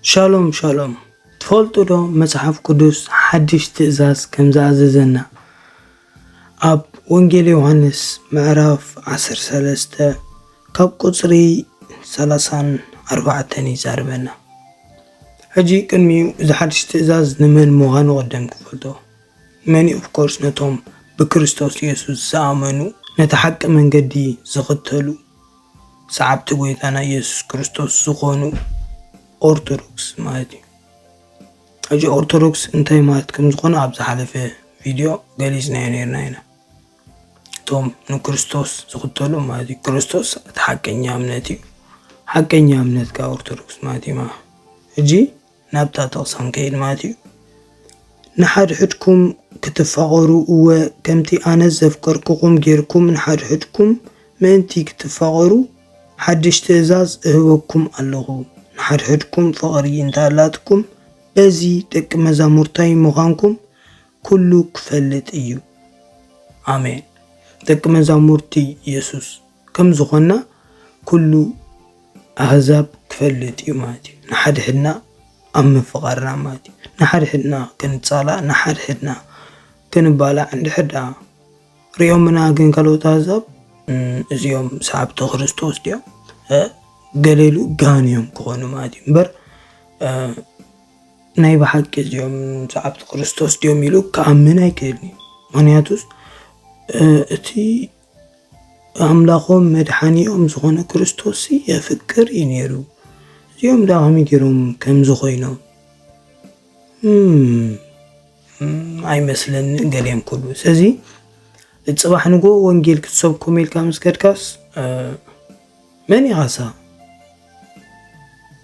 ሻሎም ሻሎም። ትፈልጡ ዶ መጽሓፍ ቅዱስ ሓድሽ ትእዛዝ ከም ዝኣዘዘና? ኣብ ወንጌል ዮሃንስ ምዕራፍ ዓሰርተ ሰለስተ ካብ ቁጽሪ ሰላሳን ኣርባዕተን ይዛረበና። ሕጂ ቅድሚኡ እዚ ሓድሽ ትእዛዝ ንመን ምዃኑ ቀደም ክፈልጦ። መን እዩ? Of course ነቶም ብክርስቶስ ኢየሱስ ዝኣመኑ፣ ነቲ ሓቂ መንገዲ ዝኽተሉ፣ ሰዓብቲ ጎይታና ኢየሱስ ክርስቶስ ዝኾኑ ኦርቶዶክስ ማለት እዩ። ሕጂ ኦርቶዶክስ እንታይ ማለት ከም ዝኾነ ኣብ ዝሓለፈ ቪድዮ ገሊጽናዮ ነርና ኢና። እቶም ንክርስቶስ ዝኽተሉ ማለት እዩ። ክርስቶስ እቲ ሓቀኛ እምነት እዩ። ሓቀኛ እምነት ከኣ ኦርቶዶክስ ማለት እዩ። ሕጂ ናብታ ጥቕሲ ክንከይድ ማለት እዩ። ንሓድሕድኩም ክትፋቐሩ፣ እወ፣ ከምቲ ኣነ ዘፍቀርኩኹም ጌርኩም ንሓድሕድኩም ምእንቲ ክትፋቐሩ ሓድሽ ትእዛዝ እህበኩም ኣለኹ። ንሓድሕድኩም ፍቕሪ እንተኣላትኩም፣ በዚ ደቂ መዛሙርታይ ምዃንኩም ኩሉ ክፈልጥ እዩ። ኣሜን። ደቂ መዛሙርቲ የሱስ ከም ዝኾንና ኩሉ ኣህዛብ ክፈልጥ እዩ ማለት እዩ። ንሓድሕድና ኣብ ምፍቓርና ማለት እዩ። ንሓድሕድና ክንጻላእ፣ ንሓድሕድና ክንባላዕ እንድሕር ደኣ ሪኦምና ግን ካልኦት ኣህዛብ፣ እም፣ እዚኦም ሰዓብቲ ክርስቶስ ድዮም? እ፣ ገለ ኢሉ ጋን እዮም ክኾኑ ማለት እዩ። እምበር፣ እ፣ ናይ ብሓቂ እዚኦም ሰዓብቲ ክርስቶስ ድዮም ኢሉ ክኣምን ኣይክእልን እዩ። ምኽንያቱስ፣ እ፣ እቲ ኣምላኾም መድሓኒኦም ዝኾነ ክርስቶስ የፍቅር እዩ ነይሩ። እዚኦም ደኣ ከመይ ገይሮም ከምዚ ኮይኖም? እም፣ እም፣ ኣይመስለንን ገሊኦም ክብሉ። ስለዚ፣ ጽባሕ ንግሆ ወንጌል ክትሰብኮም ኢልካ ምስ ከድካስ፣ እ፣ መን ኢኻሳ?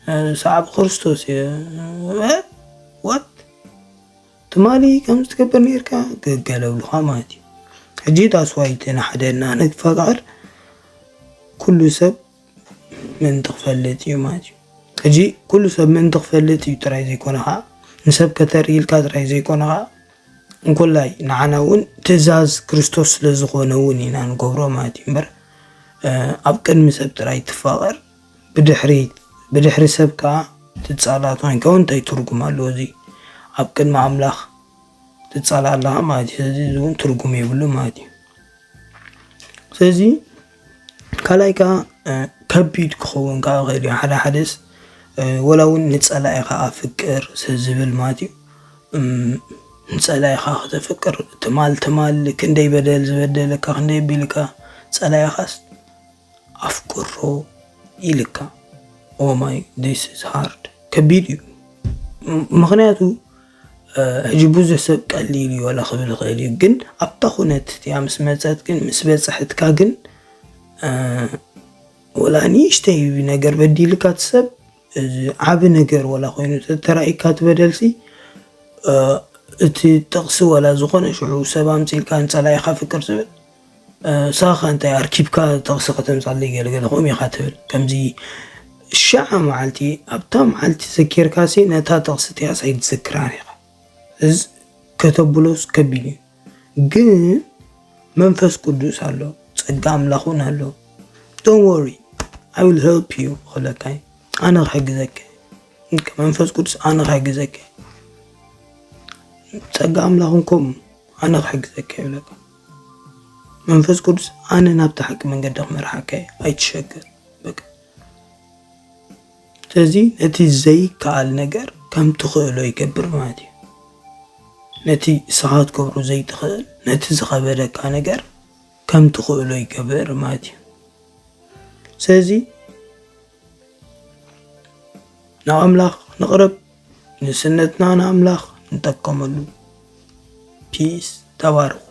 እ፣ ሰዓቢ ክርስቶስ እየ። እ፣ what? ትማሊ ከምዚ ትገብር ነይርካ? ገገለብሉኻ ማለት እዩ። ሕጂ that's why እቲ ንሓደ ንፍቅር ኩሉ ሰብ ምእንቲ ክፈልጥ እዩ ማለት እዩ። ሕጂ ኩሉ ሰብ ምእንቲ ክፈልጥ እዩ ጥራይ ዘይኮነ ኸዓ፣ ንሰብ ከተርኢ ኢልካ ጥራይ ዘይኮነ ኸዓ፣ እንኮላይ ንዓና እውን ትእዛዝ ክርስቶስ ስለ ዝኾነ እውን ኢና ንገብሮ ማለት እዩ። እምበር፣ እ፣ ኣብ ቅድሚ ሰብ ጥራይ ትፋቐር፣ ብድሕሪ፣ ብድሕሪ ሰብ ከኣ ትጻላእ ኮይንካ እውን እንታይ ትርጉም ኣለዎ? እዚ ኣብ ቅድሚ ኣምላኽ ትጻላእ ኣለኻ ማለት እዩ። ስለዚ እዚ እውን ትርጉም የብሉን ማለት እዩ። ስለዚ ካልኣይ ከኣ፣ እ፣ ከቢድ ክኸውን ከኣ ይኽእል እዩ። ሓደ ሓደስ፣ እ፣ ወላ እውን ንጸላኢኻ ኣፍቅር ስለ ዝብል ማለት እዩ። እም፣ ንጸላኢኻ ከተፍቅር ትማል ትማል ክንደይ በደል ዝበደለካ ክንደይ ኣቢልካ ጸላኢኻስ ኣፍቅሮ ኢልካ። Oh my, this is hard። ከቢድ እዩ። ም-፣ ምኽንያቱ፣ እ፣ ሕጂ ብዙሕ ሰብ ቀሊል እዩ ዋላ ክብል ይኽእል እዩ፣ ግን ኣብታ ኩነት እቲኣ ምስ መጸት ግን፣ ምስ በጽሐትካ ግን፣ እ፣ ወላ ንእሽተይ ነገር በዲልካ እቲ ሰብ፣ እዚ ዓቢ ነገር ወላ ኮይኑ ተተራኢካ እቲ በደልሲ፣ እ፣ እቲ ጥቕሲ ወላ ዝኾነ ሽዑ ሰብ ኣምጺልካ ንጸላኢኻ ፍቅር ዝብል፣ እ፣ ሳኻ እንታይ ኣርኪብካ ጥቕሲ ከተምጻለይ ገለ ገለ ከምኡ ኢኻ ትብል። ከምዚ ሽዓ መዓልቲ፣ ኣብታ መዓልቲ ዘኪርካሲ ነታ ጥቕሲ እቲኣስ ኣይትዝክራን ኢኻ። እዚ ከተብሎስ ከቢድ እዩ። ግን መንፈስ ቅዱስ ኣሎ፣ ጸጋ ኣምላኽ እውን ኣሎ። Don't worry, I will help you ክብለካ እዩ። ኣነ ክሕግዘካ እየ። መንፈስ ቅዱስ ኣነ ክሕግዘካ እየ። ጸጋ ኣምላኽ እውን ከምኡ፣ ኣነ ክሕግዘካ እየ ይብለካ። መንፈስ ቅዱስ ኣነ ናብቲ ሓቂ መንገዲ ክመርሓካ እየ፣ ኣይትሸገር። በቃ። ስለዚ ነቲ ዘይከኣል ነገር ከም ትኽእሎ ይገብር ማለት እዩ። ነቲ ንስኻ ክትገብሮ ዘይትኽእል፣ ነቲ ዝኸበደካ ነገር ከም ትኽእሎ ይገብር ማለት እዩ። ስለዚ ናብ ኣምላኽ ንቕረብ፣ ንስነትና ንኣምላኽ ንጠቀመሉ። ፒስ፣ ተባረኹ።